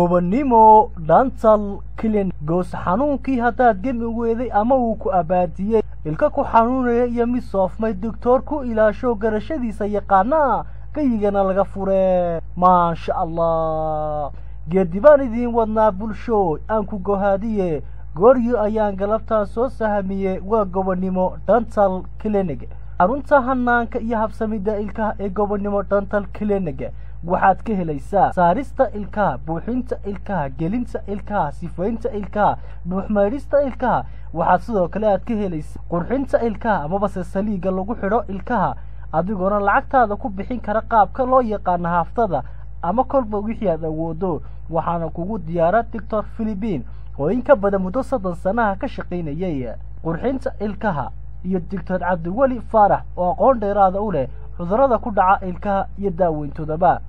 Gobonimo Dental Clinic. Goos xanuunkii haddaad gemi weeday ama uu ku abaadiyey, ilka ku xanuunaya iyo mid soofmay, doctor ku ilaasho garashadiisa yaqaanaa gayigana laga fure. Maasha Allah, geedi baan idiin wadnaa bulshooy, aan ku gohaadiye gooryo ayaan galabtaan soo sahamiye. Waa Gobonimo Dental Clinic. Xarunta hanaanka iyo habsamida ilkaha ee Gobonimo Dental Clinic waxaad ka helaysaa saarista ilkaha, buuxinta ilkaha, gelinta ilkaha, sifaynta ilkaha, dhuuxmaydhista ilkaha. Waxaad sidoo kale aad ka helaysaa qurxinta ilkaha amabase saliiga lagu xidho ilkaha, adigoona lacagtaada ku bixin kara qaabka loo yaqaano haaftada ama kolba wixii aad awoodo. Waxaana kugu diyaara Doctor Philippine oo in ka badan muddo 30 sanaha ka shaqaynayay qurxinta ilkaha iyo Doctor Cabdiweli Faarax oo aqoon dheeraada u leh cudurrada ku dhaca ilkaha iyo daaweyntoodaba.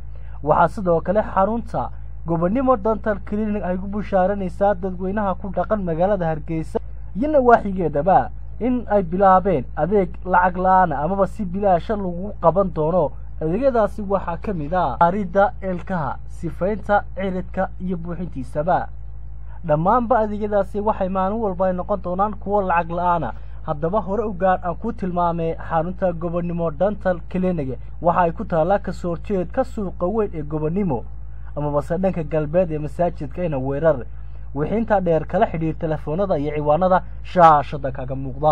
Waxaa sidoo kale xarunta Gobonimo Dental Clinic ay ku bushaaranaysaa dadweynaha ku dhaqan magaalada Hargeysa iyo nawaaxigeedaba in ay bilaabeen adeeg lacag la-aana amaba si bilaasha lagu qaban doono. Adeegyadaasi waxaa ka mid ah saaridda ilkaha, sifaynta ciridka iyo buuxintiisaba. Dhammaanba adeegyadaasi waxay maalin walba ay noqon doonaan kuwo lacag la-aana. Haddaba hore u gaadh aan ku tilmaamay xarunta Gobonimo Dental Clinic. Waxa ay ku taallaa kasoo horjeedka suuqa weyn ee Gobonimo amabase dhanka galbeed ee masaajidka ina weerar. Wixii intaa dheer, kala xidhiir telefoonada iyo ciwaanada shaashada kaga muuqda.